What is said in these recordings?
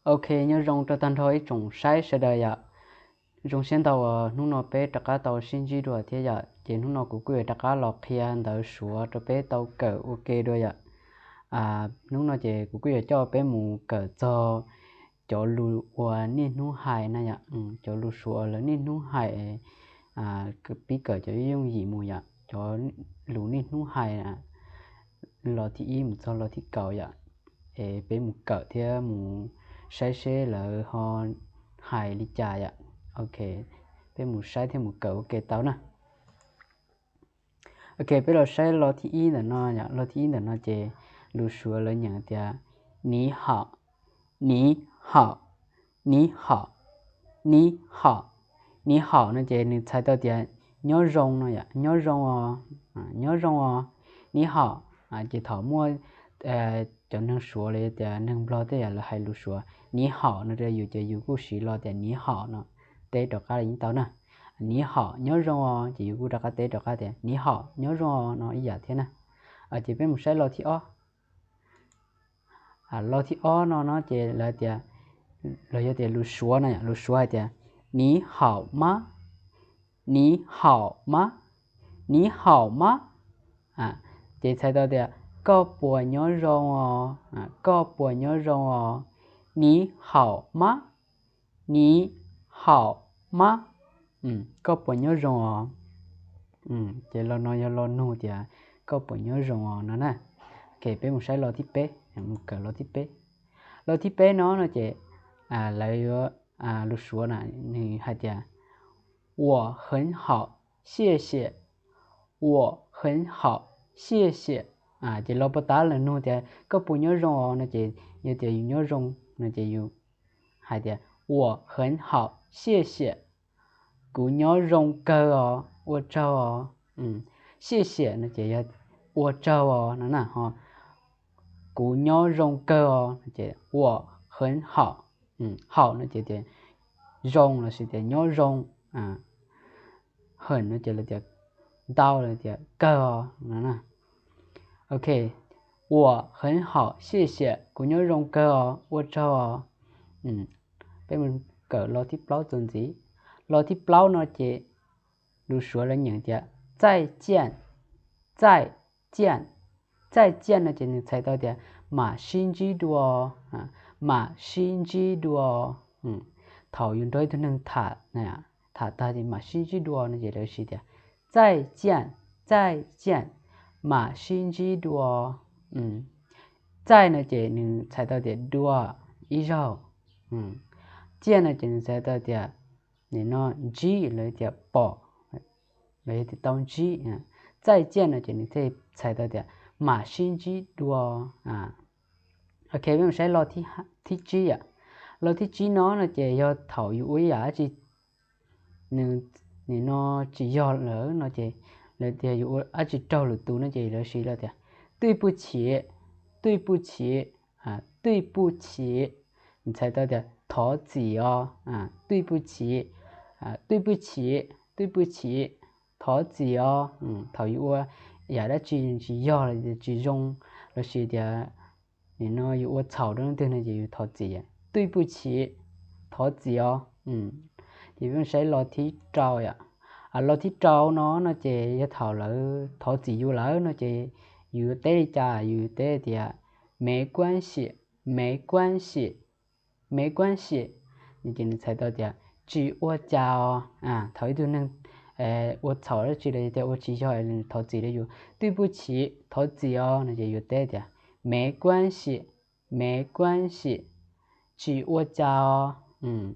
Ok, nyob zoo rau tag nrho ib tsoom saib sawv daws yom. Zoo siab ntau uas hnub no peb rov qab tau sib ntsib dua thiab yom. Ces hnub no kuv kuj yuav rov qab los qhia ntawv Suav rau peb tau kawm ua ke dua yom. Hnub no ces kuv kuj yuav coj peb mus kawm txog cov lus uas niaj hnub hais na yom, cov lus Suav uas lawv niaj hnub hais, pib kawm cov yooj yim mus yom, cov lus niaj hnub hais los thib ib mus txog los thib kaum yom. Es peb mus kawm thiab mus saib seb lawv ho hais li cas yom. Ok, peb mus saib thiab mus kawm ua ke tau na. Ok, peb los saib los thib ib ntawm no yom. Los thib ib ntawm no ces lus Suav lawv nyeem tias 你好, 你好, 你好, 你好, 你好 no ces nws txhais tau tias nyob zoo no yom, nyob zoo os, nyob zoo os, 你好. Ces thaum muaj cov neeg Suav los yog tias neeg Nplog tej yam lawv hais lus Suav 你好 no rau yus ces yus kuj siv los tias 你好 no teb rov qab los yeej tau na. 你好, nyob zoo os, ces yus kuj rov qab teb rov qab tias 你好, nyob zoo os no ib yam thiab na. Ces peb mus saib los thib ob. Los thib ob no no ces lawv tias, los yog tias lus Suav no, lus Suav hais tias 你好吗, 你好吗, 你好吗. Ces txhais tau tias koj puas nyob zoo os, koj puas nyob zoo os, 你好吗, 你好吗, koj puas nyob zoo os. Ces los no yog los nug tias koj puas nyob zoo os no na. Ok, peb mus saib los thib peb, mus kawm los thib peb. Los thib peb no no ces lawv yuav, lus Suav na, nws hais tias 我很好, 谢谢, 我很好, 谢谢. Ces los puag ta lawv nug tias koj puas nyob zoo os no ces yog tias yus nyob zoo no ces yus hais tias 我很好, 谢谢, kuv nyob zoo kawg os, ua tsaug os. 谢谢 no ces yog ua tsaug os no na. Kuv nyob zoo kawg os, 我很好, 好 no ces tias zoo lossis tias nyob zoo, 很 no ces lawv tias ntau, lawv tias kawg os no. Ok, 我很好, 谢谢, kuv nyob zoo kawg os, ua tsaug os. Peb mus kawm los thib plaub txuas ntxiv. Los thib plaub no ces lus Suav lawv nyeem tias 再见, 再见, 再见 no ces nws txhais tau tias mam sib ntsib dua, mam sib ntsib dua. Thaum yus nrog ib tug neeg tham, tham tag ces mam sib ntsib dua no ces lawv siv tias 再见, 再见, mam sib ntsib dua. 再 no ces nws txhais tau tias dua, ib zaug. 见 no ces nws txhais tau tias nim no ntsib, lawv tias pom, lawv tias tau ntsib. 再见 no ces nws thiaj txhais tau tias mam sib ntsib dua. Ok, peb mus saib los thib tsib yom. Los thib tsib no no ces yog thaum yus ua ib yam dab tsi, nws nim no tsis yog lawm no ces lawv tias yus ua dab tsi raug lwm tus no ces lawv siv los tias 对不起, 对不起, 对不起, txhais tau tias thov txim os. 对不起, 对不起, 对不起, thov txim os. Thaum yus ua yam dab tsi tsis yog los tsis zoo lossis tias nim no yus ua txhaum rau leej twg no ces yus thov txim, 对不起, thov txim os. Ces peb saib los thib rau yom. Los thib rau no no ces yog thaum lawv thov txim yus lawm no ces yus teb li cas? Yus teb tias 没关系, 没关系, 没关系, ces nws txhais tau tias tsis ua cas os. Thaum ib tug neeg ua txhaum dab tsi los yog tias ua tsis yog, thov txim rau yus, 对不起, thov txim os no ces yus teb tias 没关系, 没关系, tsis ua cas os.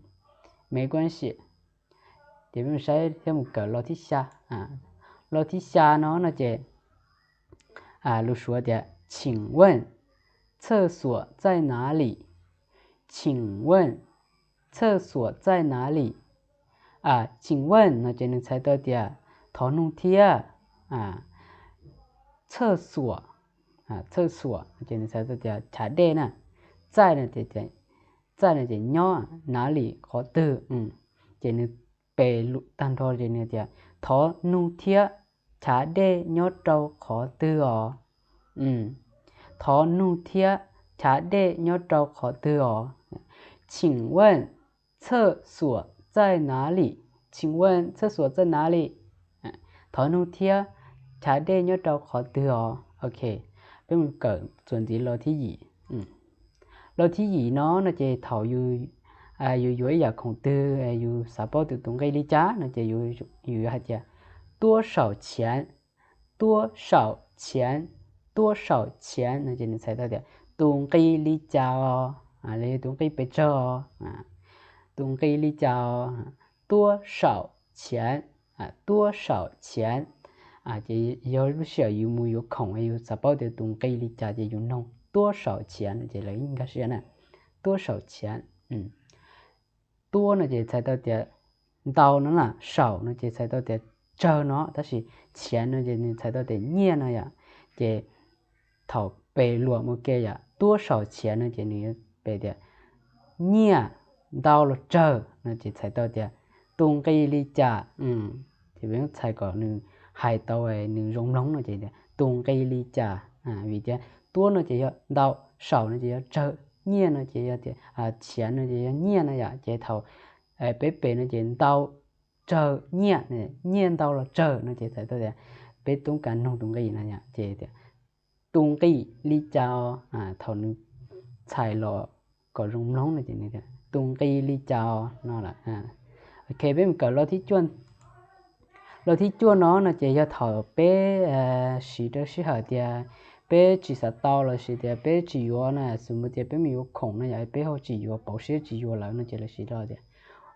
没关系. Ces peb mus saib thiab mus kawm los thib xya. Los thib xya no no ces lus Suav tias 请问, 厕所在哪里? 请问, 厕所在哪里? 请问 no ces nws txhais tau tias thov nug thiab. 厕所, 厕所 ces nws txhais tau tias chav dej na. 在 no ces, 在 no ces nyob, 哪里 qhov twg. Ces nws pes tag nrho ces nws tias thov nug thiab, chav dej nyob rau qhov twg os? Thov nug thiab, chav dej nyob rau qhov twg os? 请问厕所在哪里? 请问厕所在哪里? Thov nug thiab, chav dej nyob rau qhov twg os? Ok, peb mus kawm txuas ntxiv lo thib yim. Lo thib yim no no ces thaum yus yuav ib yam khoom twg, yus xav paub tias tus nqi li cas no ces yus hais tias 多少钱, 多少钱, 多少钱 no ces nws txhais tau tias tus nqi li cas os, los yog tus nqi pes tsawg os, tus nqi li cas os, 多少钱, 多少钱. Ces yog lub sij hawm yus mus yuav khoom yus xav paub tias tus nqi li cas ces yus nug 多少钱 no ces lawv yeej nkag siab na. 多少钱. Tuab no ces txhais tau tias ntau no na, 少 no ces txhais tau tias tsawg no, tab sis 钱 no ces nws txhais tau tias nyiaj no yom. Ces thaum pes luam mus ke yom, 多少钱 no ces nws yuav pes tias nyiaj ntau los tsawg no ces txhais tau tias tus nqi li cas. Ces peb txhais kom nws hais tau nws zoo mloog no ces tias tus nqi li cas. Vim tias tuab no ces yog ntau, 少 no ces yog tsawg, nyiaj no ces yog tias, 钱 no ces yog nyiaj no yom. Ces thaum peb pes no ces ntau, tsawg, nyiaj, nyiaj ntau los tsawg no ces txhais tau tias peb toob kas nug tus nqi no yom. Ces tias tus nqi li cas os, thaum nws txhais los kom zoo mloog no ces tus nqi li cas os no lawm. Ok, peb mus kawm lo thib cuaj no no ces yog thaum peb siv rau sij hawm tias peb tsis xav tau los sis tias peb tsis yuav na, xws mus tias peb mus yuav khoom no yom, peb ho tsis yuav, pauv siab tsis yuav lawm no ces lawv siv lo tias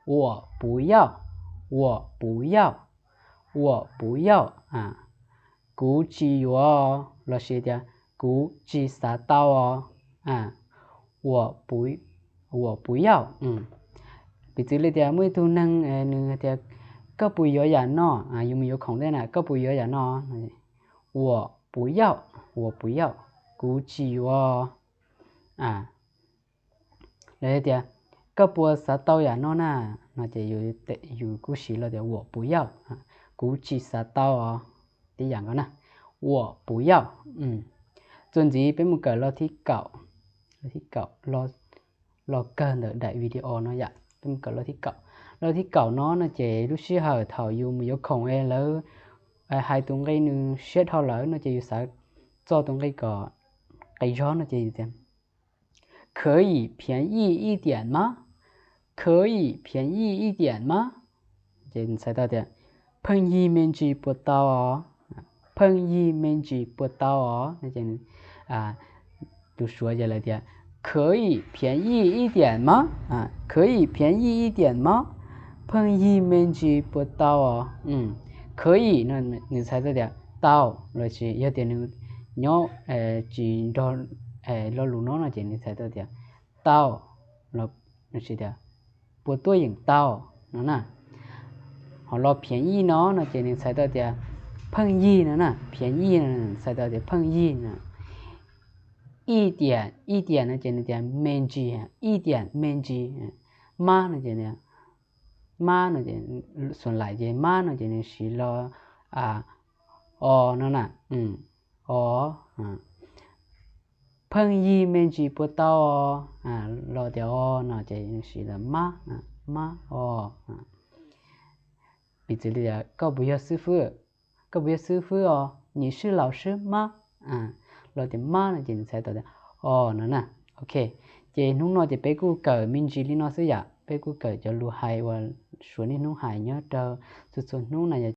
我不要, 我不要, 我不要, kuv tsis yuav los sis tias kuv tsis xav tau os. 我不要. Piv txwv li tias muaj ib tug neeg nws tias koj puas yuav yam no, yus mus yuav khoom tej na, koj puas yuav yam no? 我不要, 我不要, kuv tsis yuav. Los yog tias koj puas xav tau yam no na, no ces yus kuj siv lo tias 我不要, kuv tsis xav tau os. Tib yam nkaus na, 我不要. Txuas ntxiv peb mus kawm lo thib kaum, los kawg ntawm daim video no yom. Peb mus kawm lo thib kaum. Lo thib kaum no no ces lub sij hawm thaum yus mus yuav khoom es lawv hais tus nqi nws siab dhau lawm no ces yus xav txog tus nqi kom qis zog no ces yus tias 可以便宜一点吗? 可以便宜一点吗? Ces txhais tau tias pheej yig me ntsis puas tau os, pheej yig me ntsis puas tau os. Tus Suav ces lawv tias 可以便宜一点吗? 可以便宜一点吗? Pheej yig me ntsis puas tau os. 可以 no nws txhais tau tias tau, los sis yog tias nws nyob tsis nrog lo lus no no ces nws txhais tau tias tau, los sis tias puas tuaj yeem tau no na. Ho lo 便宜 no no ces nws txhais tau tias pheej yig no na, 便宜 no txhais tau tias pheej yig no. 一点, 一点 no ces nws tias me ntsis, 一点 me ntsis. Mas no ces, mas no ces, xus laim ces mas no ces nws siv lo o no na, o. Pheej yig me ntsis puas tau os, los tias o no ces nws siv lo mas, mas o. Piv txwv li tias koj puas yog xib fwb, koj puas yog xib fwb os, 你是老师吗? Los tias mas no ces nws txhais tau tias o no na. Ok, ces hnub no ces peb kuj kawm me ntsis li no xwb yom, peb kuj kawm cov lus hais uas Suav niaj hnub hais nyob rau txhua txhua hnub na yom.